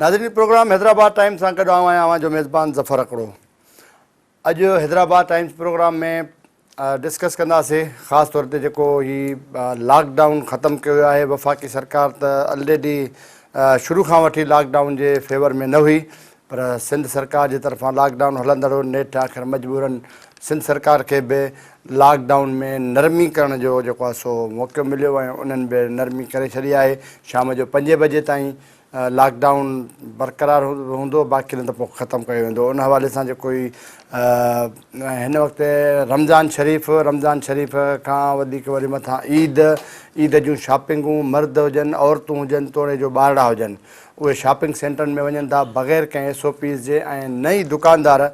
ناظرين programme Hyderabad times سان گڏ آئون آهيان اوهان جو ميزبان ظفر هڪڙو. اڄ حيدرآباد ٽائيمز پروگرام ۾ ڊسڪس ڪنداسين خاص طور تي جيڪو هي لاڪ ڊائون ختم ڪيو ويو آهي وفاقي سرڪار ته الريڊي شروع کان وٺي لاڪ ڊائون جي فيور ۾ نه هئي پر سنڌ سرڪار جي طرفان لاڪ ڊائون هلندڙ هو نيٺ آخر مجبورن سنڌ سرڪار کي به لاڪ ڊائون ۾ نرمي ڪرڻ جو جيڪو آهي سو موقعو مليو ۽ انهن به نرمي ڪري ڇڏي آهي شام جو پنجين بجي تائين لاڪ ڊائون برقرار هوندو باقي نه ته پوء ختم ڪيو ويندو ان حوالي سان جيڪو هي هن وقت رمضان شريف رمضان شريف کان وڌيڪ وري مٿان عيد عيد جون شاپنگون مرد هجن عورتون هجن توڙي جو ٻارڙا هجن اهي شاپنگ سينٽرن ۾ وڃن ٿا بغير ڪنهن ايس او پيز جي ۽ نه ئي دڪاندار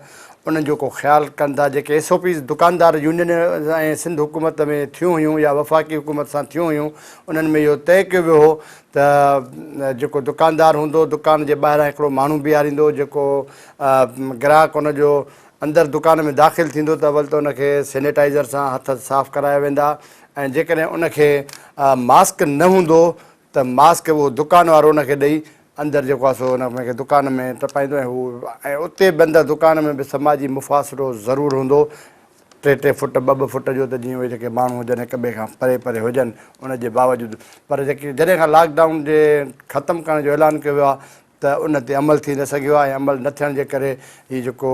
انهن جو ڪو خيال ڪن ٿا جيڪي ايس او پيز دڪاندار يونين ۽ سنڌ حڪومت ۾ ٿيون هيون يا وفاقي حڪومت سان ٿيون هيون انهن ۾ اهو طئي ڪيو ويو هو ته جيڪو دڪاندار هوندو دڪان جي ٻاهران هڪڙو ماڻهو بيهاريندو جيڪو گراهڪ ان جو اندر دڪان ۾ داخل ٿيندو ته اول ته ان کي سينيٽائيزر سان هٿ صاف ڪرايا ويندا ۽ جيڪڏهن ان کي ماسڪ نه هوندو ته ماسڪ اهو دڪان وارو ان کي ڏئي اندر جيڪو آهي سو ان کي دڪان ۾ ٽپائيندو ۽ هو ۽ اتي به اندر دڪان ۾ به سماجي مفاصلو ضرور هوندو ٽي ٽي فٽ ٻه ٻه فٽ جو ته جيئن اهي جيڪي ماڻهو هجن هڪ ٻئي کان پري پري هجن ان جي باوجود پر جيڪي جڏهن کان لاڪ ڊائون جي ختم ڪرڻ جو اعلان ڪيو ويو آهي ته ان تي عمل ٿي نه سگهيو آهي ۽ عمل نه ٿيڻ جي ڪري هي جيڪو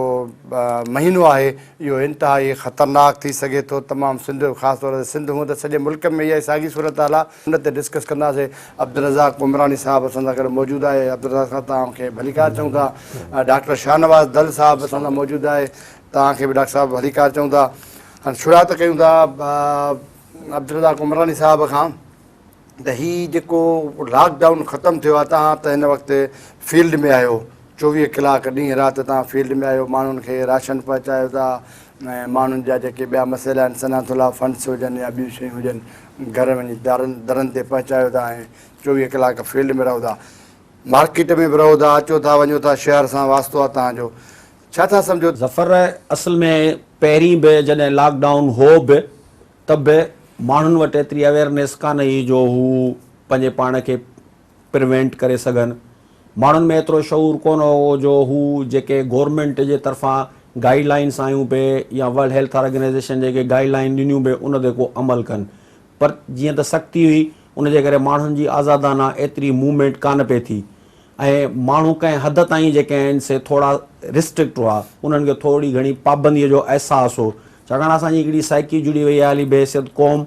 مهينو آهي اهو انتهائي خطرناڪ ٿي سگهي ٿو تمام سنڌ خاص طور تي سنڌ هونء ته سڄي ملڪ ۾ اها ئي ساڳي صورتحال آهي ان تي ڊسڪس ڪنداسين عبدالرزاق عمراڻي صاحب اسان سان گڏ موجود آهي عبدالرزاق صاحب توهان کي ڀليڪار چئون ٿا ڊاڪٽر شاهنواز دل صاحب اسان سان موجود آهي توهان کي به ڊاڪٽر صاحب ڀليڪار چئون ٿا. هاڻي شروعات ڪيون ٿا عبدالرزاق عمراڻي صاحب کان ته هي جيڪو لاڪ ڊائون ختم ٿيو آهي توهان ته هن وقت فيلڊ ۾ آهيو 24 ڪلاڪ ڏينهن رات توهان فيلڊ ۾ آهيو ماڻهن کي راشن پهچايو ٿا ۽ ماڻهن جا جيڪي ٻيا مسئلا آهن سنات الله فنڊس هجن يا ٻيون شيون هجن گهر وڃي درن تي پهچايو ٿا ۽ 24 ڪلاڪ فيلڊ ۾ رهو ٿا مارڪيٽ ۾ به رهو ٿا اچو ٿا وڃو ٿا شهر سان واسطو آهي توهان جو ڇا ٿا سمجهو؟ ظفر اصل ۾ پهرين به جڏهن لاڪ ڊائون هو به ته به ماڻهن وٽ ايتري اويئرنيس ڪانه هئي جو هو پنهنجي پاڻ کي پريوينٽ ڪري سگهن. ماڻهن ۾ ايترو شعور ڪونه هو جو هو جيڪي گورنمينٽ جي طرفان گائيڊ لائنس آيون پئي يا ورلڊ هيلٿ آرگنائيزيشن جيڪي گائيڊ لائن ڏنيون پئي ان تي ڪو عمل ڪن پر جيئن ته سختي هئي ان جي ڪري ماڻهن جي آزادانه ايتري موومينٽ ڪانه پئي ٿي. ۽ ماڻهو ڪنهن حد تائين جيڪي آهن سي ٿورا ريسٽرڪٽ هئا، انهن کي ٿوري گهڻي پابنديء جو احساس هو، ڇاڪاڻ اسان جي هڪڙي سائيڪي جڙي وئي آهي هلي بحيثيت قوم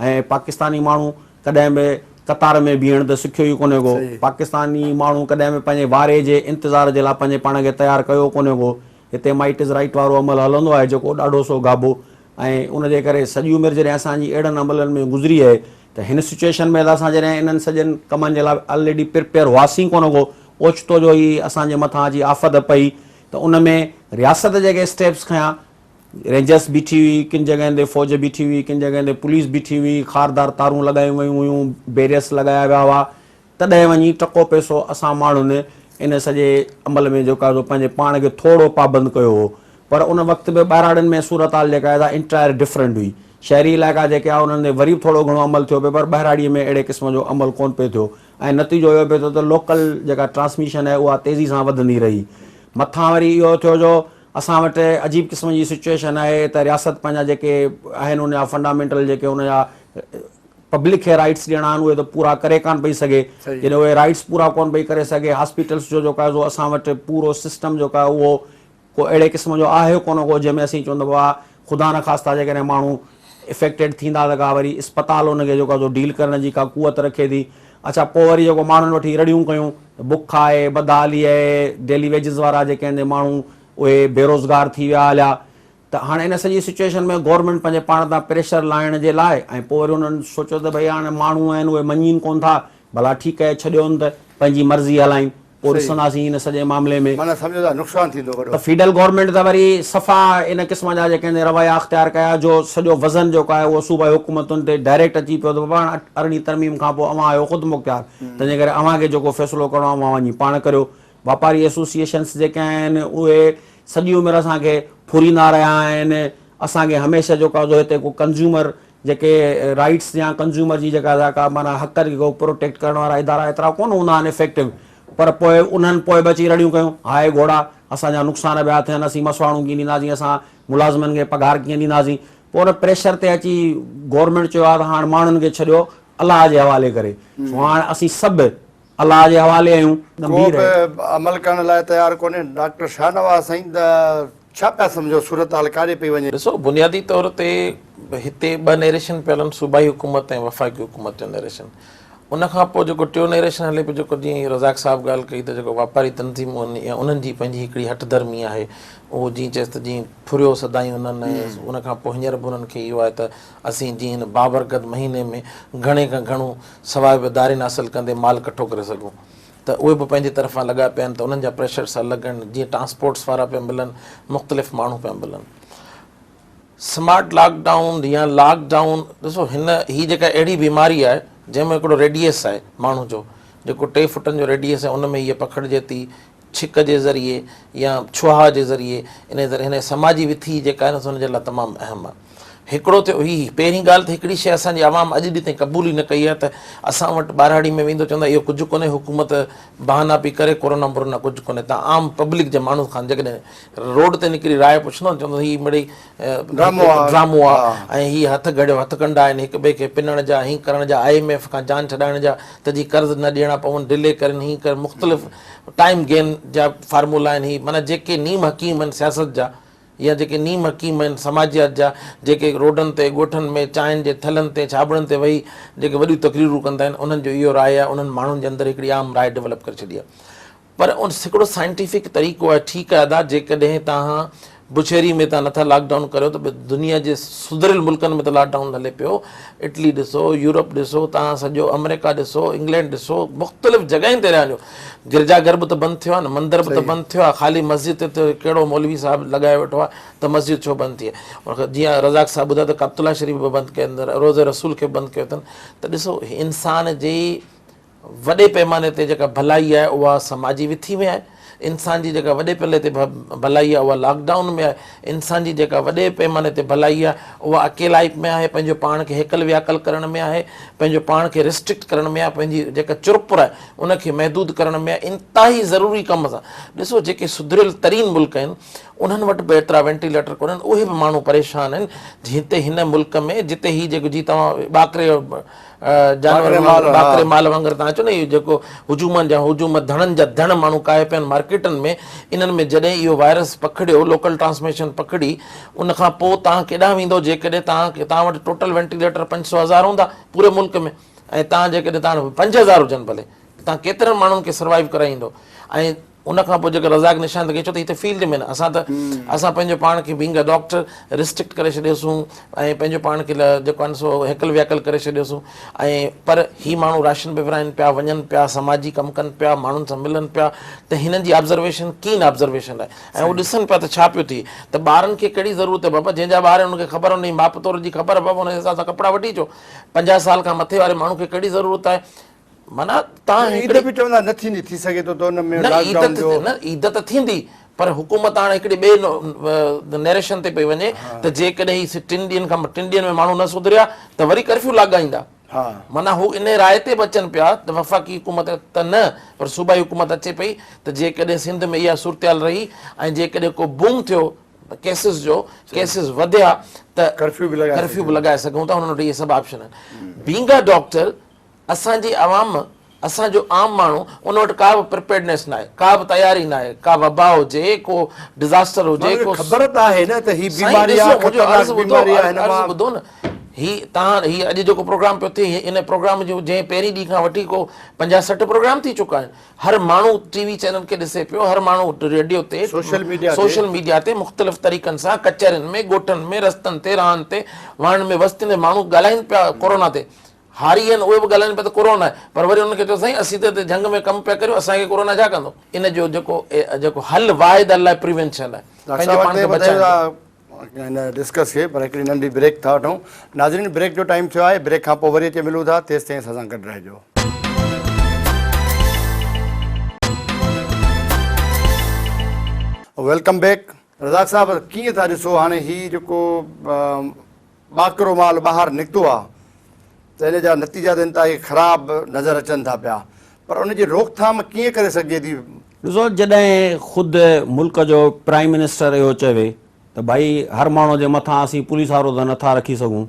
۽ پاڪستاني ماڻهو ڪڏهن به قطار ۾ بيهڻ ته سکيو ئي ڪونهي ڪو، پاڪستاني ماڻهو ڪڏهن به پنهنجي واري جي انتظار جي لاء پنهنجي پاڻ کي تيار ڪيو ڪونهي ڪو، هتي مائيٽ از رائيٽ وارو عمل هلندو آهي جيڪو ڏاڍو سو گابو ۽ ان جي ڪري سڄي عمر جڏهن اسان جي اهڙن عملن ۾ گذري آهي ته هن سچوئيشن ۾ ته اسان جڏهن انهن سڄن ڪمن جي لاء آلريڊي پرپيئر هئاسين ڪونه ڪو اوچتو جو هي اسان جي مٿان اچي آفت پئي ته ان ۾ رياست جيڪي اسٽيپس کنيا رينجرس بيٺي هئي ڪن جڳهين تي فوج بيٺي هئي ڪن جڳهين تي پوليس بيٺي هئي خاردار تارون لڳايون ويون هيون بيريئرس لڳايا ويا هئا تڏهن وڃي ٽڪو پئسو اسان ماڻهن ان سڄي عمل ۾ جيڪو آهي سو پنهنجي پاڻ کي ٿورو پابند ڪيو هو پر ان وقت به ٻهراڙين ۾ صورتحال جيڪا آهي سا انٽائر ڊفرنٽ هئي. شهري علائقا جيڪي آهي انهن تي وري به ٿورو گهڻو عمل ٿيو پئي پر ٻهراڙيء ۾ اهڙي قسم جو عمل ڪونه پئي ٿيو ۽ نتيجو اهو پئي ٿيو ته لوڪل جيڪا ٽرانسميشن آهي اها تيزي سان وڌندي رهي. مٿان وري اهو ٿيو جو اسان وٽ عجيب قسم جي سچوئيشن آهي ته رياست پنهنجا جيڪي آهن ان جا فنڊامينٽل جيڪي ان جا پبلڪ کي رائيٽس ڏيڻا آهن اهي ته پورا ڪري ڪانه پئي سگهي جڏهن اهي رائيٽس پورا ڪونه پئي ڪري سگهي هاسپيٽلس جو جيڪو آهي سو اسان وٽ پورو سسٽم جيڪو آهي اهو ڪو اهڙي قسم جو آهي ڪونه ڪو جنهن ۾ اسين چون ته بابا خدا نخواسته جيڪڏهن ماڻهو افيڪٽيڊ ٿيندا ته ڪا وري اسپتال ان کي جيڪو آهي سو ڊيل ڪرڻ جي ڪا قوت رکي ٿي اڇا پوء وري جيڪو ماڻهن وٺي رڙيون ڪيون ته بک آهي بدحالي آهي ڊيلي ويجز وارا جيڪي آهن ماڻهو اهي بيروزگار ٿي ويا هليا ته هاڻي ان سڄي سچوئيشن ۾ گورنمينٽ پنهنجي پاڻ تان پريشر لاهڻ جي لاء ۽ پوء وري انهن سوچيو ته ڀئي هاڻي ماڻهو آهن اهي مڃين ڪونه ٿا ڀلا ٺيڪ آهي ڇڏيون ته پنهنجي مرضي هلائين پوء ڏسنداسين ان سڄي معاملي ۾. معنيٰ سمجهو ته نقصان ٿيندو وڏو. ته فيڊرل گورنمينٽ ته وري صفا ان قسم جا جيڪي آهن رويا اختيار ڪيا جو سڄو وزن جيڪو آهي اهو صوبائي حڪومتن تي ڊائريڪٽ اچي پيو ته بابا هاڻ ارڙهين ترميم کان پوء اوهان آهيو خودمختيار تنهنجي ڪري اوهان کي جيڪو فيصلو ڪرڻو آهي اوهان وڃي پاڻ ڪريو. واپاري ايسوسيئيشنس جيڪي آهن اهي سڄي عمر اسان کي ڦريندا رهيا آهن اسان کي هميشه جيڪو آهي سو هتي ڪو ڪنزيومر جيڪي رائيٽس يا ڪنزيومر جي جيڪا ڪا معنيٰ حق کي ڪو پروٽيڪٽ ڪرڻ وارا ادارا ايترا ڪونه هوندا آهن افيڪٽو پر پوء انهن پوء به اچي رڙيون ڪيون، هاء گهوڙا، اسان جا نقصان پيا ٿين، اسين مسواڙون ڪيئن ڏينداسين، اسان ملازمن کي پگهار ڪيئن ڏينداسين. پوء ان پريشر تي اچي گورنمينٽ چيو آهي ته هاڻ ماڻهن کي ڇڏيو الله جي حوالي ڪري. سو هاڻ اسين سڀ الله جي حوالي آهيون. ڪو ڳنڀير به آهي. عمل ڪرڻ لاء تيار ڪونهي. ڊاڪٽر شاهنواز سائين ته ڇا پيا سمجهو صورتحال ڪاڏي پئي وڃي؟ ڏسو بنيادي طور تي هتي ٻه نيريشن پيا هلن صوبائي حڪومت ۽ وفاقي حڪومت جو نيريشن. ان کان پوء جيڪو ٽيون نيريشن هلي پيو جيڪو جيئن رزاق صاحب ڳالهه ڪئي ته جيڪو واپاري تنظيمون آهن يا انهن جي پنهنجي هڪڙي هٺ ڌرمي آهي اهو جيئن چيس ته جيئن ڦريو سدائين انهن ۽ ان کان پوء هينئر به انهن کي اهو آهي ته اسين جيئن هن بابرڪت مهيني ۾ گهڻي کان گهڻو سواء به دارين حاصل ڪندي مال ڪٺو ڪري سگهون ته اهي به پنهنجي طرفان لڳا پيا آهن ته انهن جا پريشرس الڳ آهن جيئن ٽرانسپورٽس وارا پيا ملن مختلف ماڻهو پيا ملن. سمارٽ لاڪ ڊائون يا لاڪ ڊائون ڏسو هن هي جيڪا اهڙي بيماري آهي جنهن ۾ هڪڙو ريڊيس آهي ماڻهو جو جيڪو ٽي فٽن جو ريڊيس آهي ان ۾ هيء پکڙجي ٿي ڇڪ جي ذريعي يا ڇهاء جي ذريعي ان ذريعي هن سماجي وٿي جيڪا آهي نه ان جي لاء تمام اهم آهي هڪڙو ته هي پهرين ڳالهه ته هڪڙي شيء اسان جي عوام اڄ ڏينهن تائين قبول ئي نه ڪئي آهي ته اسان وٽ ٻهراڙي ۾ ويندو چوندا اهو ڪجهه ڪونهي حڪومت بهانا پئي ڪري ڪورونا مرونا ڪجهه ڪونهي تان عام پبلڪ جي ماڻهو کان جيڪڏهن روڊ تي نڪري راء پڇندو چوندو هي مڙئي ڊرامو آ ۽ هي هٿ گهڙيو هٿ ڪنڊا آهن هڪ ٻئي کي پنڻ جا هين ڪرڻ جا I M F کان جان ڇڏائڻ جا ته جي قرض نه ڏيڻا پون ڊلي ڪرين هين ڪرين مختلف ٽائيم گين جا فارمولا آهن هي معنيٰ جيڪي نيم حڪيم آهن سياست جا يا جيڪي نيم حڪيم آهن سماجيات جا جيڪي روڊن تي ڳوٺن ۾ چانهن جي ٿلهن تي ڇاٻڙن تي ويهي جيڪي وڏيون تقريرون ڪندا آهن انهن جو اهو راء آهي انهن ماڻهن جي اندر هڪڙي عام راء ڊولپ ڪري ڇڏي آهي پر ان هڪڙو سائنٽيفڪ طريقو آهي ٺيڪ آهي ادا جيڪڏهن توهان بڇيري ۾ توهان نٿا لاڪ ڊائون ڪريو ته دنيا جي سڌريل ملڪن ۾ ته لاڪ ڊائون هلي پيو اٽلي ڏسو يورپ ڏسو توهان سڄو آمريڪا ڏسو انگلينڊ ڏسو مختلف جڳهين تي رهيا گرجا گهر به ته بند ٿيو آهي نه مندر به ته بند ٿيو آهي خالي مسجد تي ته ڪهڙو مولوي صاحب لڳائي ويٺو آهي ته مسجد ڇو بند ٿي جيئن رزاق صاحب ٻڌايو ته ڪعبت الله شريف به بند ڪيو اٿن روضه رسول کي به بند ڪيو اٿن ته ڏسو انسان جي وڏي پيماني تي جيڪا ڀلائي آهي اها سماجي وٿي ۾ آهي، انسان جي جيڪا وڏي پلي تي ڀلائي آهي اها لاڪ ڊائون ۾ آهي، انسان جي جيڪا وڏي پيماني تي ڀلائي آهي اها اڪيلائپ ۾ آهي، پنهنجو پاڻ کي هيڪل وياڪل ڪرڻ ۾ آهي، پنهنجو پاڻ کي ريسٽرڪٽ ڪرڻ ۾ آهي، پنهنجي جيڪا چرپر آهي ان کي محدود ڪرڻ ۾ آهي، انتهائي ضروري ڪم سان ڏسو جيڪي سڌريل ترين ملڪ آهن انهن وٽ به ايترا وينٽيليٽر ڪونهن اهي به ماڻهو پريشان آهن هتي هن ملڪ ۾ جتي هي جيڪو جي توهان ٻاڪري جانور ٻاڪري مال وانگر تان اچو نه اهو جيڪو هجومن جا هجوم ڌڻن جا ڌڻ ماڻهو ڪاهي پيا آهن مارڪيٽن ۾ انهن ۾ جڏهن اهو وائرس پکڙيو لوڪل ٽرانسميشن پکڙي ان کان پوء تان ڪيڏانهن ويندو جيڪڏهن تان تان وٽ ٽوٽل وينٽيليٽر 500 هزار هوندا پوري ملڪ ۾ ۽ تان جيڪڏهن تان 5000 هجن ڀلي تان ڪيترن ماڻهن کي سروائيو ڪرائيندو ۽ ان کان پوء جيڪر رزاق نشان ته چيو ته هي ته فيلڊ ۾ نه اسان ته اسان پنهنجو پاڻ کي بينگ ا ڊاڪٽر ريسٽرڪٽ ڪري ڇڏيوسون ۽ پنهنجو پاڻ کي جيڪو آهي سو هيڪل وياڪل ڪري ڇڏيوسون ۽ پر هي ماڻهو راشن به ورهائن پيا وڃن پيا سماجي ڪم ڪن پيا ماڻهن سان ملن پيا ته هنن جي آبزرويشن ڪين آبزرويشن آهي ۽ هو ڏسن پيا ته ڇا پيو ٿئي ته ٻارن کي ڪهڙي ضرورت آهي بابا جنهن جا ٻار آهن ان کي خبر ان جي ماپ تور جي خبر آهي بابا ان حساب سان ڪپڙا وٺي اچو 50 سال کان مٿي واري ماڻهو کي ڪهڙي ضرورت آهي معنيٰ تان عيد به چوندا نه ٿيندي ٿي سگهي ٿو ته ان ۾ لاڪ ڊائون جو نه عيد ته ٿيندي پر حڪومت هاڻي هڪڙي ٻئي نيريشن تي پئي وڃي ته جيڪڏهن هي ٽن ڏينهن کان ٽن ڏينهن ۾ ماڻهو نه سڌريا ته وري ڪرفيو لاڳائيندا معنيٰ هو ان راء تي به اچن پيا ته وفاقي حڪومت ته نه پر صوبائي حڪومت اچي پئي ته جيڪڏهن سنڌ ۾ اها صورتحال رهي ۽ جيڪڏهن ڪو بوم ٿيو ڪيسز جو ڪيسز وڌيا ته ڪرفيو به لڳائي سگهون ٿا هنن وٽ اهي سڀ آپشن آهن بينگ ا ڊاڪٽر اسان جي عوام، اسان جو عام ماڻهو ان وٽ ڪا به پريپيئرڊنيس ناهي، ڪا به تياري ناهي، ڪا وبا هجي، ڪو ڊزاسٽر هجي، ماڻهن ڪو کي خبر ته آهي نه ته هي سائين بيماري ڏسو آهي، منهنجو خطرناڪ عرض ٻڌو بيماري آهي هن عرض مان ٻڌو نه هي توهان هي اڄ جيڪو پروگرام پيو ٿئي ان پروگرام جو جنهن پهرين ڏينهن کان وٺي ڪو 50 60 پروگرام ٿي چڪا آهن هر ماڻهو ٽي وي چينل کي ڏسي پيو هر ماڻهو ريڊيو تي سوشل ميڊيا تي سوشل ميڊيا تي مختلف طريقن سان ڪچهرين ۾ ڳوٺن ۾ رستن تي راهن تي واهڻن ۾ وستين ۾ ماڻهو ڳالهائين پيا ڪورونا تي هاري آهن اهي به ڳالهائين پيا ته ڪورونا آهي پر وري انهن کي چيو سائين اسين ته هتي جهنگ ۾ ڪم پيا ڪريون اسان کي ڪورونا ڇا ڪندو ان جو جيڪو جيڪو حل واحد حل آهي پريوينشن آهي ڊاڪٽر پنهنجو صاحب پاڻ اڳتي کي وڌايون بچائڻ ٿا هن ڊسڪس کي پر هڪڙي ننڍي بريڪ ٿا وٺون ناظرين بريڪ جو ٽائيم ٿيو آهي بريڪ کان پوء وري اچي ملون ٿا تيستائين اسان سان گڏ رهجو. Welcome back Razzaq صاحب ڪيئن ٿا ڏسو هاڻي هي جيڪو ٻاڪرو مال ٻاهر نڪتو آ ته ان جا نتيجا ته انتهائي خراب نظر اچن ٿا پيا. پر ان جي روڪٿام ڪيئن ڪري سگهجي ٿي؟ ڏسو جڏهن خود ملڪ جو پرائم منسٽر اهو چوي ته ڀائي هر ماڻهو جي مٿان اسين پوليس وارو ته نٿا رکي سگهون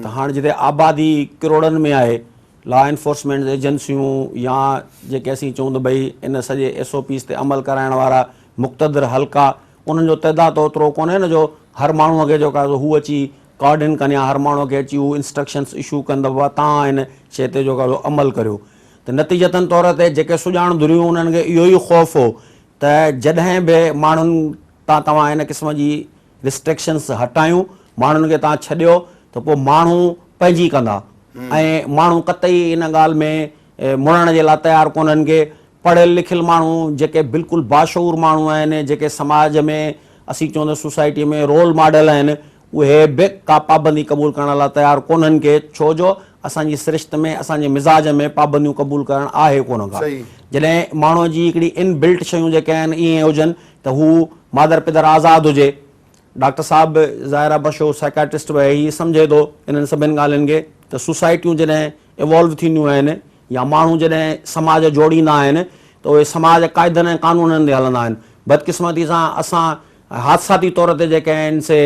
ته هاڻ جتي آبادي ڪروڙن ۾ آهي لا انفورسمينٽ ايجنسيون يا جيڪي اسين چئون ته ڀئي ان سڄي ايس او پيز تي عمل ڪرائڻ وارا مقتدر حلقا انهن جو تعداد ته اوترو ڪونهي نه جو هر ماڻهو کي جيڪو آهي سو هو اچي ڪارڊن ڪن يا هر ماڻهو کي اچي هو انسٽرڪشنس اشو ڪن ته بابا توهان هن شيء تي جيڪو آهي سو عمل ڪريو ته نتيجتن طور تي جيڪي سڄاڻ ڌريون انهن کي اهو ئي خوف هو ته جڏهن به ماڻهن تان توهان ان قسم جي ريسٽرڪشنس هٽايون ماڻهن کي توهان ڇڏيو ته پوء ماڻهو پنهنجي ڪندا ۽ ماڻهو قطعي ان ڳالهه ۾ مڙڻ جي لاء تيار ڪونهن ڪي پڙهيل لکيل ماڻهو جيڪي بلڪل باشعور ماڻهو آهن جيڪي سماج ۾ اسين چون ته سوسائٽي ۾ رول ماڊل آهن اهي به ڪا پابندي قبول ڪرڻ لاء تيار ڪونهن ڪي ڇو جو اسان جي سرشت ۾ اسان جي مزاج ۾ پابنديون قبول ڪرڻ آهي ڪونه ڪا جڏهن ماڻهو جي هڪڙي ان بلٽ شيون جيڪي آهن ائين هجن ته هو مادر پدر آزاد هجي ڊاڪٽر صاحب به ظاهر آهي مشهور سائيڪاٽرسٽ به آهي هي سمجهي ٿو انهن سڀن ڳالهين کي ته سوسائٽيون جڏهن ايوالو ٿينديون آهن يا ماڻهو جڏهن سماج جوڙيندا آهن ته اهي سماج قاعدن ۽ قانونن تي هلندا آهن. بدقسمتي سان اسان حادثاتي طور تي جيڪي آهن سي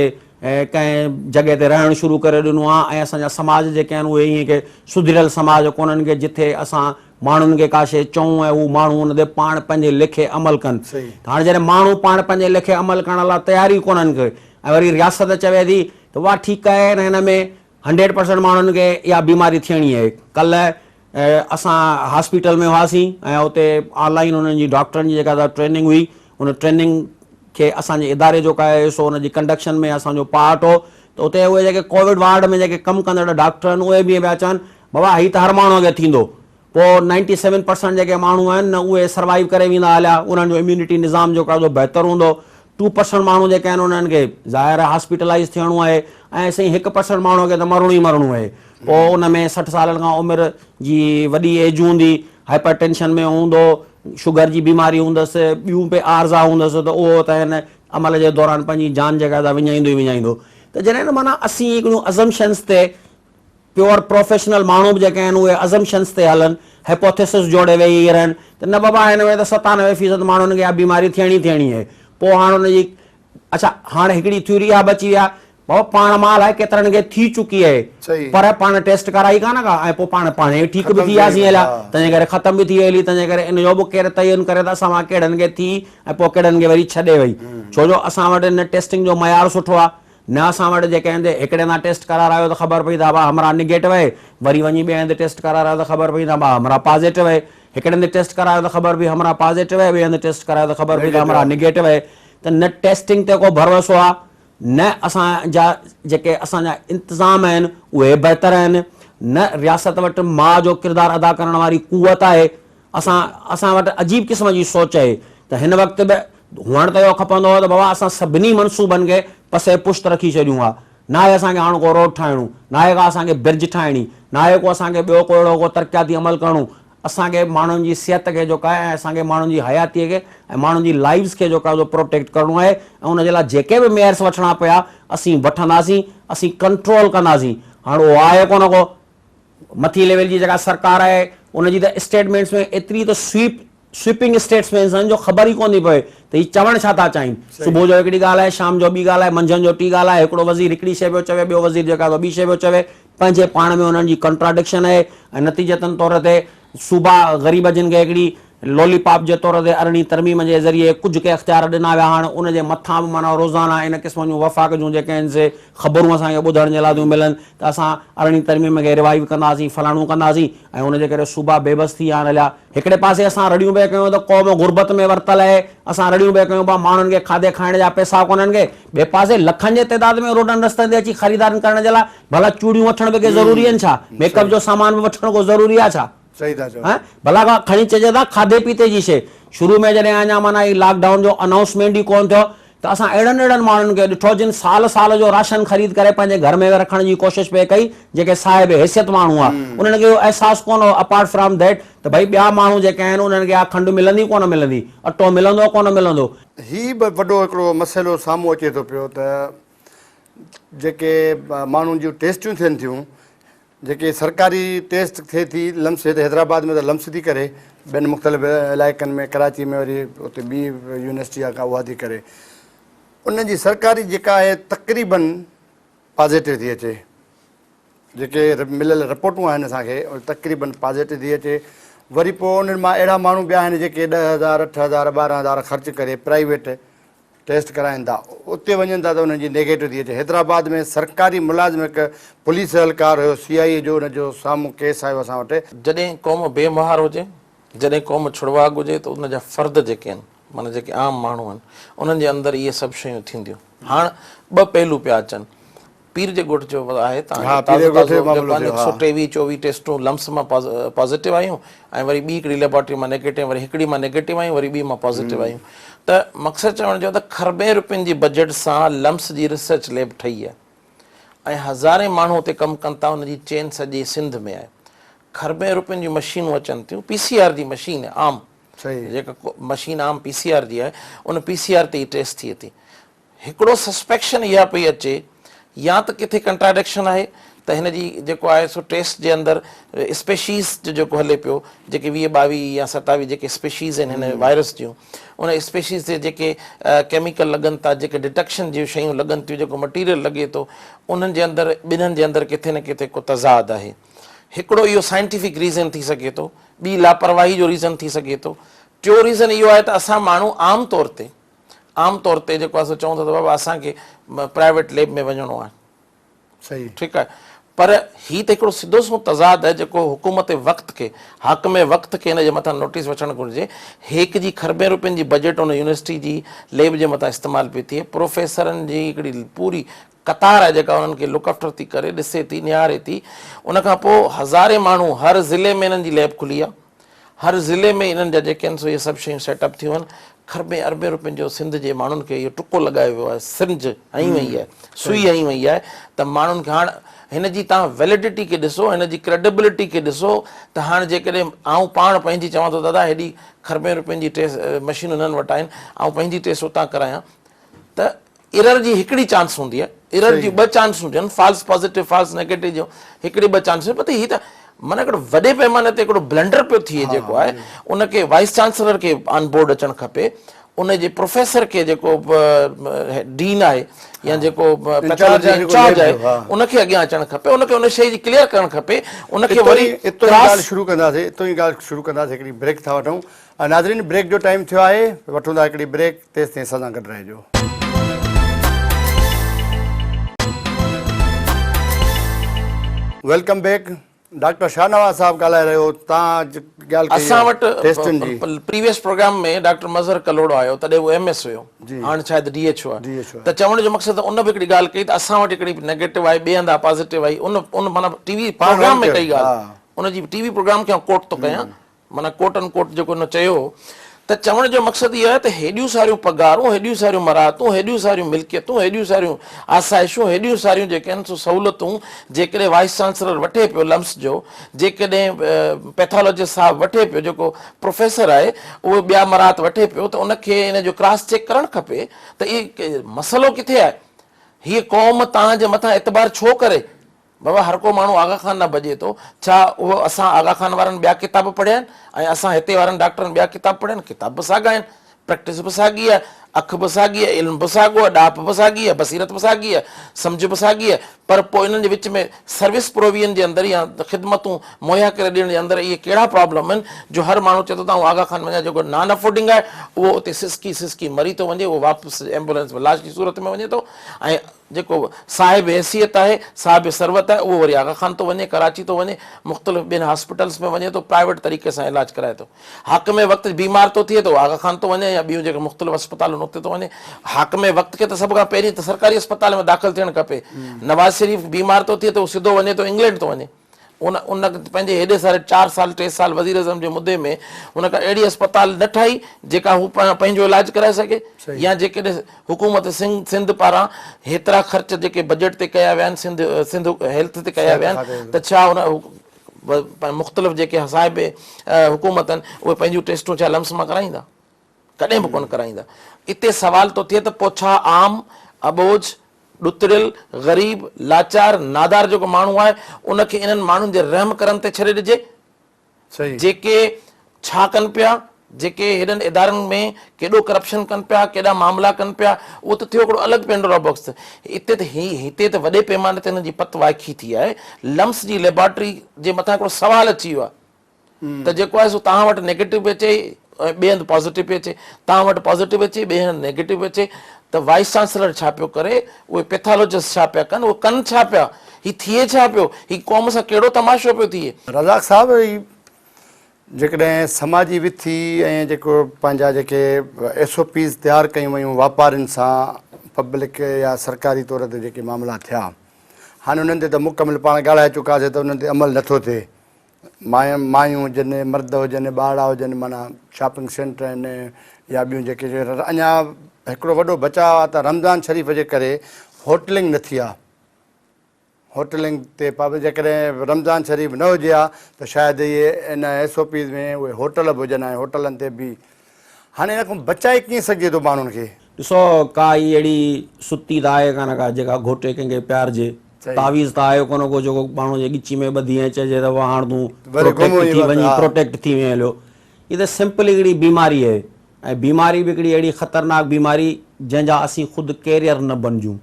ڪنهن جڳهه تي رهڻ شروع ڪري ڏنو آهي ۽ اسان جا سماج جيڪي آهن اهي ائين ڪي سڌريل سماج ڪونهن ڪي جٿي اسان ماڻهن کي ڪا شيء چئون ۽ هو ماڻهو ان تي پاڻ پنهنجي ليکي عمل ڪن ته هاڻي جڏهن ماڻهو پاڻ پنهنجي ليکي عمل ڪرڻ لاء تيار ئي ڪونهن ڪي ۽ وري رياست چوي ٿي ته واهه ٺيڪ آهي نه هن ۾ هنڊريڊ پرسنٽ ماڻهن کي اها بيماري ٿيڻي آهي. ڪلهه اسان هاسپيٽل ۾ هئاسين ۽ اتي آن لائين انهن جي ڊاڪٽرن جي جيڪا ٽريننگ هئي ان ٽريننگ کي اسان جي اداري جو ڪا سو ان جي ڪنڊڪشن ۾ اسان جو پارٽ هو ته اتي اهي جيڪي ڪووڊ وارڊ ۾ جيڪي ڪم ڪندڙ ڊاڪٽر آهن اهي به ائين پيا چون بابا هي ته هر ماڻهو کي ٿيندو پوء نائنٽي سيون پرسنٽ جيڪي ماڻهو آهن نه اهي سروائيو ڪري ويندا هليا انهن جو اميونٽي نظام جيڪو آهي سو بهتر هوندو ٽو پرسنٽ ماڻهو جيڪي آهن انهن کي ظاهر آهي هاسپيٽلائيز ٿيڻو آهي ۽ سائين هڪ پرسنٽ ماڻهو کي ته مرڻو ئي مرڻو آهي پوء ان ۾ 60 سالن کان عمر جي وڏي ايج هوندي هائپر ٽينشن ۾ هوندو شگر جي بيماري هوندس ٻيون به عارضا هوندس ته اهو ته هن عمل جي دوران پنهنجي جان جيڪا آهي وڃائيندو ئي وڃائيندو ته جڏهن معنيٰ اسين هڪڙيون ازمپشنس تي پيور پروفيشنل ماڻهو به جيڪي آهن اهي ازمپشنس تي هلن، هائپوٿيسس جوڙي ويهي رهن ته نه بابا هن ۾ ته 97 فيصد ماڻهن کي اها بيماري ٿيڻي ٿيڻي آهي پوء هاڻ ان جي اڇا هاڻ هڪڙي ٿيوري اها به اچي وئي آهي بابا پاڻ مان الائي ڪيترن کي ٿي چڪي آهي پر پاڻ ٽيسٽ ڪرائي ڪانه ڪا ۽ پوء پاڻ پاڻهي ٺيڪ به ٿي وياسين هليا تنهنجي ڪري ختم به ٿي وئي هلي تنهنجي ڪري ان جو به ڪير تعين ڪري ته اسان مان ڪهڙن کي ٿي ۽ پوء ڪهڙن کي وري ڇڏي وئي ڇو جو اسان وٽ نه ٽيسٽنگ جو معيار سٺو آهي نه اسان وٽ جيڪي هنڌ هڪڙي هنڌان ٽيسٽ ڪرارايو ته خبر پئي ته ابا همراهه نگيٽو آهي، وري وڃي ٻئي هنڌ ٽيسٽ ڪرارايو ته خبر پئي ته ابا همراهه پازيٽو آهي، هڪڙي هنڌ ٽيسٽ ڪرايو ته خبر پئي همراهه پازيٽو آهي، ٻئي هنڌ ٽيسٽ ڪرايو ته خبر پئي ته همراهه نگيٽو آهي ته نه ٽيسٽنگ تي ڪو ڀروسو آهي نه اسان جا جيڪي اسان جا انتظام آهن اهي بهتر آهن نه رياست وٽ ماء جو ڪردار ادا ڪرڻ واري قوت آهي. اسان اسان وٽ عجيب قسم جي سوچ آهي ته هن وقت به هئڻ ته اهو کپندو هو ته بابا اسان سڀني منصوبن کي پسي پشت رکي ڇڏيون ها، ناهي اسان کي هاڻ ڪو روڊ ٺاهڻو، ناهي ڪا اسان کي برج ٺاهڻي، ناهي ڪو اسان کي ٻيو ڪو اهڙو ڪو ترقياتي عمل ڪرڻو، اسان کي ماڻهن جي صحت کي جيڪو آهي ۽ اسان کي ماڻهن جي حياتي کي ۽ ماڻهن جي لائيوز کي جيڪو آهي سو پروٽيڪٽ ڪرڻو آهي ۽ ان جي لاء جيڪي به ميئرس وٺڻا پيا اسين وٺنداسين، اسين ڪنٽرول ڪنداسين، هاڻ اهو آهي ڪونه ڪو. مٿي ليول جي جيڪا سرڪار آهي ان جي ته اسٽيٽمينٽس ۾ ايتري ته سويپ سويپنگ اسٽيٽمينٽس آهن جو خبر ئي ڪونه ٿي پوي ته هي چوڻ ڇا ٿا چاهين. صبح جو هڪڙي ڳالهه آهي، شام جو ٻي ڳالهه آهي، منجهند جو ٽي ڳالهه آهي، هڪڙو وزير هڪڙي شيء پيو چوي ٻيو وزير جيڪا سو ٻي شيء پيو چوي، پنهنجي پاڻ ۾ انهن جي ڪنٽراڊڪشن آهي ۽ نتيجتن طور تي صوبا غريب جن کي هڪڙي لولي پاپ جي طور تي ارڙهين ترميم جي ذريعي ڪجهه ڪي اختيار ڏنا ويا هاڻ ان جي مٿان به معنيٰ روزانه ان قسم جون وفاق جون جيڪي آهن سي خبرون اسان کي ٻڌڻ جي لاء ٿيون ملن ته اسان ارڙهين ترميم کي ريوائيو ڪنداسين فلاڻو ڪنداسين ۽ ان جي ڪري صوبا بيبس ٿي ويا آهن هليا. هڪڙي پاسي اسان رڙيون پيا ڪيون ته قوم غربت ۾ ورتل آهي اسان رڙيون پيا ڪيون پيا ماڻهن کي کاڌي کائڻ جا پئسا ڪونهن ڪي ٻئي پاسي لکن جي تعداد ۾ روڊن رستن تي اچي خريدارين ڪرڻ جي لاء ڀلا چوڙيون وٺڻ به ڪي ضروري آهن ڇا ميڪ اپ جو سامان به وٺڻ ڪو ضروري آهي ڇا. صحيح ٿا چئو. ها ڀلا ڪا کڻي چئجي ته کاڌي پيتي جي شيء شروع ۾ جڏهن اڃا معنيٰ هي لاڪ ڊائون جو انائونسمينٽ ئي ڪونه ٿيو ته اسان اهڙن اهڙن ماڻهن کي ڏٺو جن سال سال جو راشن خريد ڪري پنهنجي گهر ۾ رکڻ جي ڪوشش پئي ڪئي جيڪي صاحب حيثيت ماڻهو هئا انهن کي اهو احساس ڪونه هو اپارٽ فرام that ته ڀئي ٻيا ماڻهو جيڪي آهن انهن کي اها کنڊ ملندي ڪونه ملندي اٽو ملندو ڪونه ملندو. هي به وڏو هڪڙو مسئلو سامهون اچي ٿو پيو ته جيڪي ماڻهن جون ٽيسٽيون ٿين ٿيون. جيڪي سرڪاري ٽيسٽ ٿئي ٿي لمس هتي حيدرآباد ۾ ته لمس ٿي ڪري ٻين مختلف علائقن ۾ ڪراچي ۾ وري اتي ٻي يونيورسٽي آ ڪا اها ٿي ڪري ان جي سرڪاري جيڪا آهي تقريبن پازيٽو ٿي اچي جيڪي مليل رپورٽون آهن اسان کي تقريبن پازيٽو ٿي اچي وري پوء انهن مان اهڙا ماڻهو به آهن جيڪي 10000 8000 12000 خرچ ڪري پرائيويٽ ٽيسٽ ڪرائين ٿا اتي وڃن ٿا ته انهن جي نيگيٽو ٿي اچي حيدرآباد ۾ سرڪاري ملازم هڪ پوليس اهلڪار هيو سي آء اي جو ان جو سامهون ڪيس آيو اسان وٽ. جڏهن قوم بي مهار هجي، جڏهن قوم ڇڙواڳ هجي ته ان جا فرد جيڪي آهن معنيٰ جيڪي عام ماڻهو آهن انهن جي اندر اهي سڀ شيون ٿينديون. هاڻ ٻه پهلو پيا اچن. پير جي ڳوٺ جو آهي تان ها پير تازو جي ڳوٺ تازو جو معاملو جيڪو آهن ٿيو هڪ سو ها. ٽيويهه چوويهه ٽيسٽون لمس مان پازيٽو آيون ۽ وري ٻي هڪڙي ليبارٽري مان نيگيٽو وري هڪڙي مان نيگيٽو آيون وري ٻي مان پازيٽو آيون ته مقصد چوڻ جو ته کربين روپين جي بجيٽ سان لمس جي ريسرچ ليب ٺهي آهي ۽ هزارين ماڻهو اتي ڪم ڪن ٿا ان جي چين سڄي سنڌ ۾ آهي کربين روپين جون مشينون اچن ٿيون پي سي آر جي مشين عام جيڪا مشين عام پي سي آر جي آهي ان پي سي آر تي ئي ٽيسٽ ٿئي ٿي هڪڙو سسپيڪشن اها پئي اچي يا ته ڪٿي ڪنٽراڊڪشن آهي ته هن جي جيڪو آهي سو ٽيسٽ جي اندر اسپيشيز جو جيڪو هلي پيو جيڪي 20 22 يا 27 جيڪي اسپيشيز آهن هن وائرس جون ان اسپيشيز تي جيڪي ڪيميڪل لڳن ٿا جيڪي ڊٽيڪشن جون شيون لڳن ٿيون جيڪو مٽيريل لڳي ٿو انهن جي اندر ٻنهن جي اندر ڪٿي نه ڪٿي ڪو تضاد آهي هڪڙو اهو سائنٽيفڪ ريزن ٿي سگهي ٿو ٻي لاپرواهي جو ريزن ٿي سگهي ٿو ٽيو ريزن اهو آهي ته اسان ماڻهو عام طور تي عام طور تي جيڪو آهي سو چئون ٿا ته بابا اسان کي پرائيويٽ ليب ۾ وڃڻو آهي صحيح ٺيڪ آهي پر هي ته هڪڙو سڌو سنئون تضاد آهي جيڪو حڪومت وقت کي حاڪم وقت کي هن جي مٿان نوٽيس وٺڻ گهرجي هيڪ جي کربين روپين جي بجيٽ ان يونيورسٽي جي ليب جي مٿان استعمال پئي ٿئي پروفيسرن جي هڪڙي پوري قطار آهي جيڪا انهن کي لڪ آفٽر ٿي ڪري ڏسي ٿي نهاري ٿي ان کان پوء هزارين ماڻهو هر ضلعي ۾ انهن جي ليب کلي آهي هر ضلعي ۾ انهن جا جيڪي آهن سو اهي سڀ شيون سيٽ اپ ٿيون آهن. کربين اربين روپين جو سنڌ جي ماڻهن کي اهو ٽڪو لڳايو ويو آهي، سرنج هنئي وئي آهي، سوئي هنئي وئي آهي ته ماڻهن کي هاڻ هن جي توهان ويليڊٽي کي ڏسو، هن جي ڪريڊبلٽي کي ڏسو ته هاڻ جيڪڏهن آئون پاڻ پنهنجي چوان ٿو دادا هيڏي کربين روپين جي ٽيسٽ مشينون هنن وٽ آهن آئون پنهنجي ٽيسٽ اتان ڪرايان ته ايرر جي هڪڙي چانس هوندي آهي ايرر جون ٻه چانس هونديون آهن فالس پازيٽو فالس نيگيٽو جو هڪڙي ٻه چانس پتي هي ته معنيٰ هڪڙو وڏي پيماني تي هڪڙو بلنڊر پيو ٿئي جيڪو آهي ان کي وائس چانسلر کي آن بورڊ اچڻ کپي ان جي پروفيسر کي جيڪو ڊين آهي يا جيڪو پيٿولوجي انچارج آهي ان کي اڳيان اچڻ کپي ان کي ان شيء جي ڪليئر ڪرڻ کپي ان کي وري اتو ئي ڳالهه شروع ڪنداسين اتو ئي ڳالهه شروع ڪنداسين هڪڙي بريڪ ٿا وٺون ناظرين بريڪ جو ٽائيم ٿيو آهي وٺون ٿا هڪڙي بريڪ تيستائين اسان سان گڏ رهجو. Welcome back doctor Shahnawaz صاحب ڳالهائي رهيو هو تان ڳالهه ڪئي اسان وٽ ٽيسٽن جي previous programme ۾ doctor Mazhar Kalhoro آيو تڏهن هو ايم ايس هيو هاڻ شايد ڊي ايڇ او آهي ته چوڻ جو مقصد ان به هڪڙي ڳالهه ڪئي ته اسان وٽ هڪڙي نيگيٽو آئي ٻئي هنڌ پازيٽو آئي ان ان معنيٰ ٽي وي پروگرام ۾ ڪئي ڳالهه ان جي ٽي وي پروگرام کي آئون ڪوٽ ٿو ڪيان معنيٰ ڪوٽ ان ڪوٽ جيڪو هن چيو هو ته چوڻ جو مقصد اهو آهي ته هيڏيون ساريون پگهارون، هيڏيون ساريون مراعتون، هيڏيون ساريون ملڪيتون، هيڏيون ساريون آسائشون، هيڏيون ساريون جيڪي آهن سو سهولتون جيڪڏهن وائيس چانسلر وٺي پيو لمس جو، جيڪڏهن پيٿالاجسٽ صاحب وٺي پيو جيڪو پروفيسر آهي اهو ٻيا مراعت وٺي پيو ته ان کي ان جو ڪراس چيڪ ڪرڻ کپي ته اهي مسئلو ڪٿي آهي؟ هيء قوم توهان جي مٿان اعتبار ڇو ڪري؟ بابا هر ڪو ماڻهو آغا خان ڏانهن ڀڄي ٿو، ڇا اهو اسان آغا خان وارن ٻيا ڪتاب پڙهيا آهن ۽ اسان هتي وارن ڊاڪٽرن ٻيا ڪتاب پڙهيا آهن؟ ڪتاب به ساڳا آهن، پريڪٽس به ساڳي آهي، اک به ساڳي آهي، علم به ساڳو آهي، ڏاهپ به ساڳي آهي، بصيرت به ساڳي آهي، سمجهه به ساڳي آهي، پر پوء انهن جي وچ ۾ سروس پروويزن جي اندر يا خدمتون مهيا ڪري ڏيڻ جي اندر اهي ڪهڙا پرابلم آهن جو هر ماڻهو چئي ٿو ته آئون آغا خان وڃان جيڪو نان افورڊنگ آهي اهو اتي سسڪي سسڪي مري ٿو وڃي اهو واپس ايمبولينس ۾ لاش جي صورت ۾ وڃي ٿو ۽ جيڪو صاحب حيثيت آهي، صاحب ثروت آهي، اهو وري آغا خان ٿو وڃي، ڪراچي ٿو وڃي، مختلف ٻين هاسپيٽلس ۾ وڃي ٿو، پرائيويٽ طريقي سان علاج ڪرائي ٿو. حاڪم وقت بيمار ٿو ٿئي ته اهو آغا خان ٿو وڃي يا ٻيون جيڪي مختلف اسپتالون اتي ٿو وڃي. حاڪم وقت کي ته سڀ کان پهرين ته سرڪاري اسپتال ۾ داخل ٿيڻ کپي. نواز شريف بيمار ٿو ٿئي ته اهو سڌو وڃي ٿو انگلينڊ ٿو وڃي. ان ان پنهنجي هيڏي ساري چار سال ٽي سال وزيراعظم جي مدي ۾ هن ڪا اهڙي اسپتال نه ٺاهي جيڪا هو پنهنجو علاج ڪرائي سگهي يا جيڪڏهن حڪومت سنڌ پاران هيترا خرچ جيڪي بجيٽ تي ڪيا ويا آهن سنڌ سنڌ هيلٿ تي ڪيا ويا آهن ته ڇا ان مختلف جيڪي صاحب حڪومت آهن اهي پنهنجون ٽيسٽون ڇا لمس مان ڪرائيندا؟ ڪڏهن به ڪونه ڪرائيندا. اتي سوال ٿو ٿئي ته پوء ڇا عام اٻوجهه ڏتڙيل، غريب، لاچار، نادار جيڪو ماڻهو آهي ان کي انهن ماڻهن جي رحم ڪرم تي ڇڏي ڏجي؟ جيڪي ڇا ڪن پيا، جيڪي هيڏن ادارن ۾ ڪيڏو ڪرپشن ڪن پيا، ڪيڏا معاملا ڪن پيا، اهو ته ٿيو هڪڙو الڳ پينڊورا باڪس. هتي ته هي هتي ته وڏي پيماني تي هنن جي پت وائکي ٿي آهي. لمس جي ليبارٽري جي مٿان هڪڙو سوال اچي ويو آهي ته جيڪو آهي سو توهان وٽ نيگيٽو پئي اچي ۽ ٻئي هنڌ پازيٽو پئي اچي، توهان وٽ پازيٽو پئي اچي ٻئي هنڌ نيگيٽو پئي اچي ته وائيس چانسلر ڇا پيو ڪري، اهي پيٿالوجسٽ ڇا پيا ڪن، اهي ڪن ڇا پيا، هي ٿئي ڇا پيو، هي قوم سان ڪهڙو تماشو پيو ٿئي. رزاق صاحب هي جيڪڏهن سماجي وٿي ۽ جيڪو پنهنجا جيڪي ايس او پيز تيار ڪيون ويون واپارين سان پبلڪ يا سرڪاري طور تي جيڪي معاملا ٿيا هاڻي انهن تي ته مڪمل پاڻ ڳالهائي چڪاسي ته انهن تي عمل نٿو ٿئي مايون هجن مرد هجن ٻارڙا هجن معنيٰ شاپنگ سينٽر آهن يا ٻيون جيڪي اڃا هڪڙو وڏو بچاء آهي ته رمضان شريف جي ڪري هوٽلنگ نه ٿي آهي هوٽلنگ تي پابندي جيڪڏهن رمضان شريف نه هجي ها ته شايد اهي ان ايس او پيز ۾ اهي هوٽل به هجن ها ۽ هوٽلن تي به هاڻي ان کان بچائي ڪيئن سگهجي ٿو ماڻهن کي. ڏسو ڪا هي اهڙي ستي ته آهي ڪانه ڪا جيڪا گهوٽي ڪنهن کي پيارجي. تعويذ ته آهي ڪونه ڪو جيڪو ماڻهو جي ڳچي ۾ ٻڌي ۽ چئجي ته بابا هاڻ تون پروٽيڪٽ ٿي وڃين پروٽيڪٽ ٿي وئين هليو. هي ته سمپل هڪڙي بيماري آهي ۽ بيماري به هڪڙي اهڙي خطرناڪ بيماري جنهن جا اسين خود ڪيريئر نه بنجون.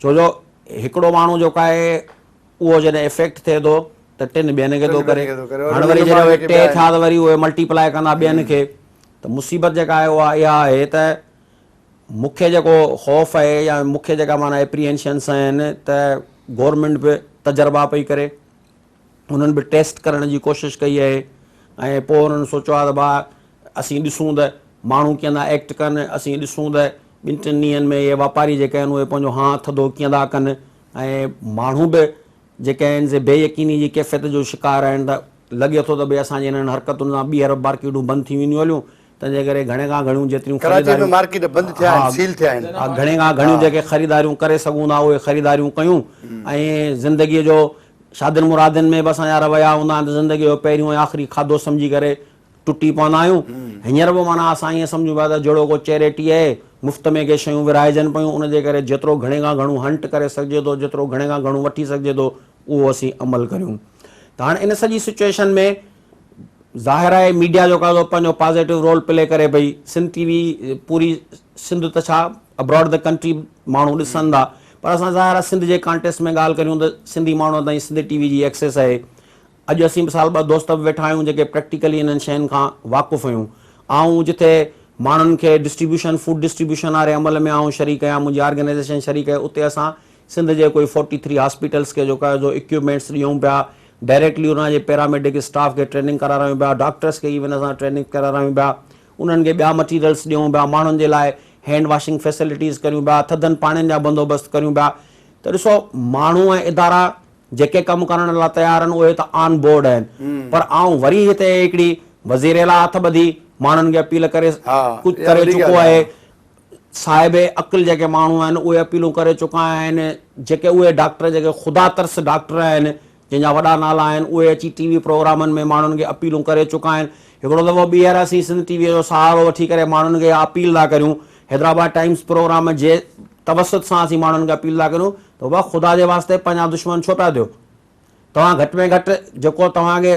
ڇو جو هڪڙو ماڻهو جيڪو آهي اهو جڏهن افيڪٽ ٿئي ٿو ته ٽن ٻين کي ٿو ڪري هاڻي وري جڏهن اهي ٽي ٿيا ته وري اهي ملٽيپلائي ڪندا ٻين کي ته مصيبت جيڪا آهي اها اها آهي ته مون کي جيڪو خوف آهي يا مون کي جيڪا معنيٰ ايپريهنشنس آهن ته گورنمينٽ به تجربا پئي ڪري انهن به ٽيسٽ ڪرڻ جي ڪوشش ڪئي آهي ۽ پوء انهن سوچيو آهي ته ڀاء اسين ڏسون ته ماڻهو ڪيئن ٿا ايڪٽ ڪن، اسين ڏسون ته ٻن ٽن ڏينهن ۾ اهي واپاري جيڪي آهن اهي پنهنجو هانء ٿڌو ڪيئن ٿا ڪن ۽ ماڻهو به جيڪي آهن سي بي يقيني جي ڪيفيت جو شڪار آهن ته لڳي ٿو ته ڀئي اسان جي انهن حرڪتن سان ٻيهر مارڪيٽون بند ٿي وينديون هليون تنهن جي ڪري گهڻي کان گهڻيون جيتريون ڪراچي ۾ خريداريون مارڪيٽ بند ٿيا آهن سيل ٿيا آهن. ها گهڻي کان گهڻيون جيڪي خريداريون ڪري سگهون ٿا اهي خريداريون ڪيون ۽ زندگي جو شادين مرادين ۾ به اسان جا رويا هوندا آهن ته زندگي جو پهريون ۽ آخري کاڌو سمجهي ڪري ٽٽي پوندا آهيون. هينئر به معنيٰ اسان ائين سمجهون پيا ته جهڙو ڪو چيريٽي آهي، مفت ۾ ڪي شيون ورهائجن پيون، ان جي ڪري جيترو گهڻي کان گهڻو هنٽ ڪري سگهجي ٿو، جيترو گهڻي کان گهڻو وٺي سگهجي ٿو، اهو اسين عمل ڪريون. ته هاڻي ان سڄي سچوئيشن ۾ ظاهر آهي ميڊيا جو ڪا پنهنجو پازيٽو رول پلي ڪري پئي. سنڌ ٽي وي پوري سنڌ ته ڇا ابراڊ the country ماڻهو ڏسن ٿا پر اسان ظاهر آهي سنڌ جي ڪانٽيسٽ ۾ ڳالهه ڪريون ته سنڌي ماڻهن تائين سنڌ ٽي وي جي ايڪسيس آهي. اڄ اسين مثال ٻه دوست به ويٺا آهيون جيڪي پريڪٽيڪلي انهن شين کان واقف آهيون. آئون جتي ماڻهن کي ڊسٽريبيوشن فوڊ ڊسٽريبيوشن واري عمل ۾ آئون شريڪ آهيان منهنجي آرگنائيزيشن شريڪ آهي اتي اسان سنڌ جي ڪوئي فورٽي ٿري هاسپيٽلس کي جيڪو آهي سو اڪيوپمينٽس ڏيون پيا ڊائريڪٽلي انهن جي پيراميڊڪ اسٽاف کي ٽريننگ ڪرارايون پيا ڊاڪٽرس کي ايون اسان ٽريننگ ڪرارايون پيا انهن کي ٻيا مٽيريلس ڏيون پيا ماڻهن جي لاء هينڊ واشنگ فيسلٽيز ڪريون پيا ٿڌن پاڻين جا بندوبست ڪريون پيا ته ڏسو ماڻهو ۽ ادارا جيڪي ڪم ڪرڻ لاء تيار آهن اهي ته آن بورڊ آهن پر آئون وري هتي هڪڙي وزير اعليٰ هٿ ٻڌي ماڻهن کي اپيل ڪري ڪري چڪو آهي صاحب عقل جيڪي ماڻهو آهن اهي اپيلون ڪري چڪا آهن جيڪي اهي ڊاڪٽر جيڪي خدا ترس ڊاڪٽر آهن جن جا وڏا نالا آهن اهي اچي ٽي وي پروگرامن ۾ ماڻهن کي اپيلون ڪري چڪا آهن هڪڙو دفعو ٻيهر اسين سنڌ ٽي وي جو سهارو وٺي ڪري ماڻهن کي اها اپيل ٿا ڪريون حيدرآباد ٽائمز پروگرام جي توسط سان اسين ماڻهن کي اپيل ٿا ڪريون ته بابا خدا جي واسطي پنهنجا دشمن ڇو پيا ٿيو توهان گهٽ ۾ گهٽ جيڪو توهان کي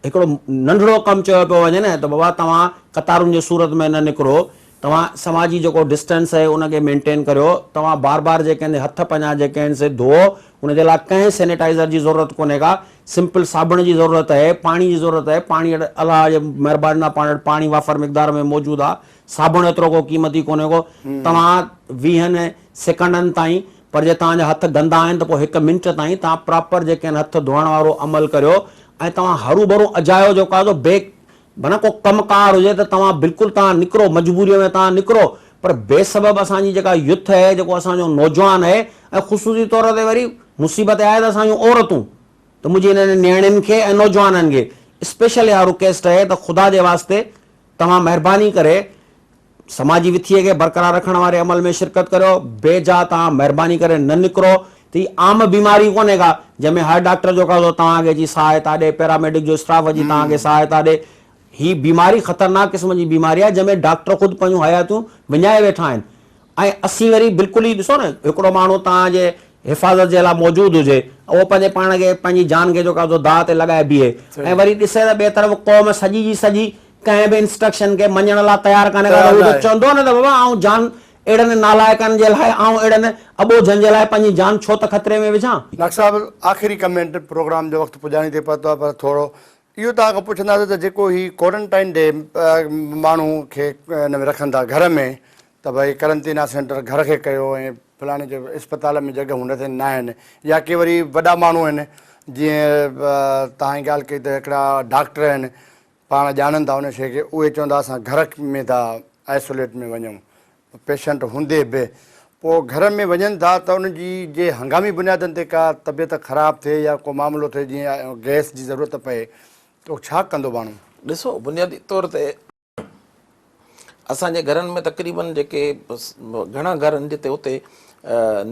هڪڙو ننڍڙو ڪم چيو پيو وڃي نه ته بابا توهان قطارن جي صورت ۾ نه نڪرو، توهان سماجي جيڪو ڊسٽنس آهي ان کي مينٽين ڪريو، توهان بار بار جيڪي آهن هٿ پنهنجا جيڪي آهن سي ڌوئو، ان جي لاء ڪنهن سينيٽائيزر جي ضرورت ڪونهي ڪا، سمپل صابڻ جي ضرورت آهي، پاڻي جي ضرورت آهي، پاڻي وٽ الله جي مهرباني سان پاڻ وٽ پاڻي وافر مقدار ۾ موجود آهي، صابڻ ايترو ڪو قيمتي ڪونهي ڪو، توهان ويهن سيڪنڊن تائين پر جي توهان جا هٿ گندا آهن ته پوء هڪ منٽ تائين توهان پراپر جيڪي آهن هٿ ڌوئڻ وارو عمل ڪريو ۽ توهان هروڀرو اجايو جيڪو آهي سو بي معنيٰ ڪو ڪم ڪار هجي ته توهان بلڪل توهان نڪرو مجبوريء ۾ توهان نڪرو پر بي سبب اسان جي جيڪا يوٿ آهي جيڪو اسان جو نوجوان آهي ۽ خصوصي طور تي وري مصيبت اها آهي ته اسان جون عورتون ته منهنجي انهن نياڻين کي ۽ نوجوانن کي اسپيشل اها رڪويسٽ آهي ته خدا جي واسطي توهان مهرباني ڪري سماجي وٿيء کي برقرار رکڻ واري عمل ۾ شرڪت ڪريو، بي جا توهان مهرباني ڪري نه نڪرو ته هي عام بيماري ڪونهي ڪا جنهن ۾ هر ڊاڪٽر جو ڪا توهان کي اچي سهائتا ڏي، پيراميڊڪ جو اسٽاف اچي توهان کي سهائتا ڏي، هي بيماري خطرناڪ قسم جي بيماري آهي جنهن ۾ ڊاڪٽر خود پنهنجون حياتيون وڃائي ويٺا آهن. ۽ اسين وري بلڪل ئي ڏسو نه هڪڙو ماڻهو توهان جي حفاظت جي لاء موجود هجي اهو پنهنجي پاڻ کي پنهنجي جان کي جيڪو آهي سو داء تي لڳائي بيهي ۽ وري ڏسي ته ٻئي طرف قوم سڄي جي سڄي ڪنهن به انسٽرڪشن کي مڃڻ لاء تيار ڪانهي ڪا ته هو ته چوندو نه ته بابا آئون جان اهڙن نالائقن جي لاء آئون اهڙن اٻوجهن جي لاء پنهنجي جان ڇو ته خطري ۾ وجهان. ڊاڪٽر صاحب آخري ڪمينٽ پروگرام جو وقت پڄاڻي تي پهتو آهي پر ٿورو اهو توهان کان پڇنداسين ته جيڪو هي ڪورنٽائن ڊي ماڻهو کي ان ۾ رکن ٿا گهر ۾ ته ڀئي قرنطينه سينٽر گهر کي ڪيو ۽ فلاڻي جي اسپتال ۾ جڳهون نه ٿين ناهن يا ڪي وري وڏا ماڻهو آهن جيئن توهان جي ڳالهه ڪئي ته هڪڙا ڊاڪٽر آهن پاڻ ڄاڻن ٿا ان شيء کي اهي چوندا اسان گهر ۾ ٿا آئسوليٽ ۾ وڃون پيشنٽ هوندي به پوء گهر ۾ وڃن ٿا ته ان جي جي هنگامي بنيادن تي ڪا طبيعت خراب ٿئي يا ڪو معاملو ٿئي جيئن گئس جي ضرورت پئي ته ڇا ڪندو ماڻهو؟ ڏسو بنيادي طور تي اسان جي گهرن ۾ تقريبن جيڪي گهڻا گهر آهن جتي اتي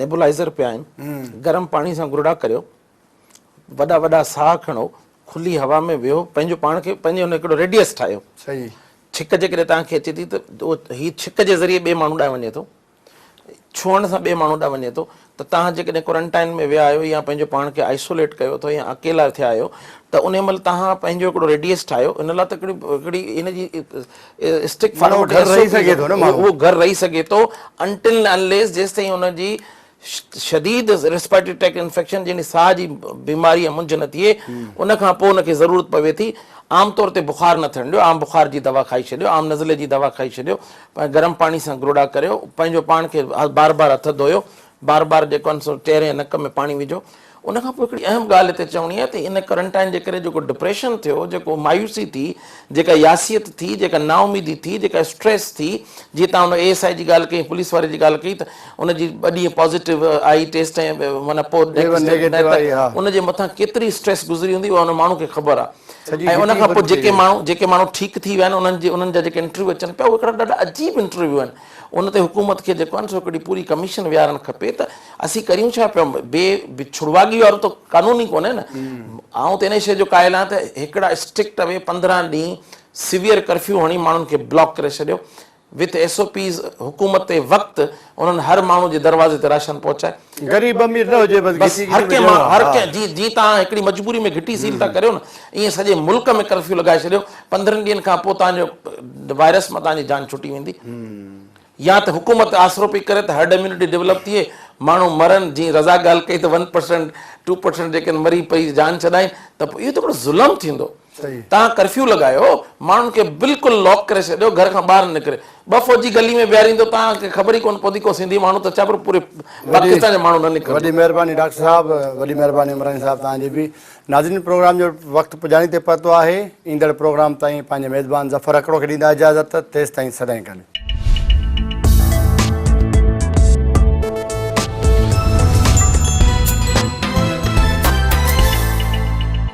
نيبولائزر پيا آهن گرم پاڻي سان گرڙا ڪريو وڏا وڏا ساهه کڻو کلي هوا ۾ ويهو پنهنجو پاڻ کي پنهنجي ان هڪڙو ريڊيس ٺاهيو صحيح ڇڪ جيڪڏهن توهان کي اچي ٿي ته هي ڇڪ جي ذريعي ٻئي ماڻهو ڏانهن وڃي ٿو ڇهڻ سان ٻئي ماڻهو ڏانهن وڃي ٿو ته توهان جيڪڏهن ڪورنٽائن ۾ ويا آهيو يا پنهنجو پاڻ کي آئسوليٽ ڪيو اٿو يا اڪيلا ٿيا آهيو ته ان مهل توهان پنهنجو هڪڙو ريڊيس ٺاهيو ان لاء ته هڪڙي هڪڙي ان جي اسٽڪ فارميٽ گهر رهي سگهي ٿو نه ماڻهو اهو گهر رهي سگهي ٿو انٽل انليس جيستائين ان جي شديد ريسپائرٽري ٽريڪٽ انفيڪشن يعني ساهه جي بيماري يا منجهه نه ٿئي ان کان پوء ان کي ضرورت پوي ٿي عام طور تي بخار نه ٿيڻ ڏيو عام بخار جي دوا کائي ڇڏيو عام نزلي جي دوا کائي ڇڏيو گرم پاڻي سان گروڙا ڪريو پنهنجو پاڻ کي بار بار هٿ ڌويو بار بار جيڪو آهن سو چهري ۽ نڪ ۾ پاڻي وجهو ان کان پوء هڪڙي اهم ڳالهه هتي چوڻي آهي ته ان ڪرنٽائن جي ڪري جيڪو ڊپريشن ٿيو، جيڪو مايوسي ٿي، جيڪا ياسيت ٿي، جيڪا نااميدي ٿي، جيڪا اسٽريس ٿي، جيئن توهان ان اي ايس I جي ڳالهه ڪئي، پوليس واري جي ڳالهه ڪئي ته ان جي ٻه ڏينهن پازيٽو آئي ٽيسٽ ۽ معنيٰ پوء ته ان جي مٿان ڪيتري اسٽريس گذري هوندي اها ان ماڻهو کي خبر آهي ۽ ان کان پوء جيڪي ماڻهو جيڪي ماڻهو ٺيڪ ٿي ويا آهن انهن جي انهن جا جيڪي انٽرويو اچن پيا اهي هڪڙا ڏاڍا عجيب انٽرويو آهن ان تي حڪومت کي جيڪو آهي سو هڪڙي پوري ڪميشن ويهارڻ کپي ته اسين ڪريون ڇا پيا بي ڇڙواڳي وارو ته قانون ئي ڪونهي نه آئون ته ان شيء جو قائل آهيان ته هڪڙا اسٽرڪٽ اوي 15 ڏينهن سيويئر ڪرفيو هڻي ماڻهن کي بلاڪ ڪري ڇڏيو وٿ ايس او پيز حڪومت وقت انهن هر ماڻهو جي دروازي تي راشن پهچائي. غريب امير نه هجي بس بس هر ڪنهن ماڻهو هر ڪنهن جي جي توهان هڪڙي مجبوري ۾ گهٽي سيل ٿا ڪريو نه ائين سڄي ملڪ ۾ ڪرفيو لڳائي ڇڏيو 15 ڏينهن کان پوء توهان جو وائرس مان توهان جي جان ڇٽي ويندي يا ته حڪومت آسرو پئي ڪري ته هرڊ اميونٽي ڊولپ ٿئي ماڻهو مرن جيئن رضا ڳالهه ڪئي ته 1% 2% جيڪي مري پئي جان ڇڏائين ته پوء اهو ته هڪڙو ظلم ٿيندو. توهان ڪرفيو لڳايو، ماڻهن کي بلڪل لاڪ ڪري ڇڏيو، گهر کان ٻاهر نه نڪري. ٻه فوجي گلي ۾ بيهاريندو توهان کي خبر ئي ڪونه پوندي ڪو سنڌي ماڻهو ته ڇا پر پوري پاڪستان جا ماڻهو نه نڪرندو. وڏي مهرباني ڊاڪٽر صاحب وڏي مهرباني عمراني صاحب توهان جي به ناظرين پروگرام جو وقت پڄاڻي تي پهتو آهي ايندڙ پروگرام تائين پنهنجي ميزبان ظفر هڪڙو کي ڏيندا اجازت تيستائين سدائين گڏ.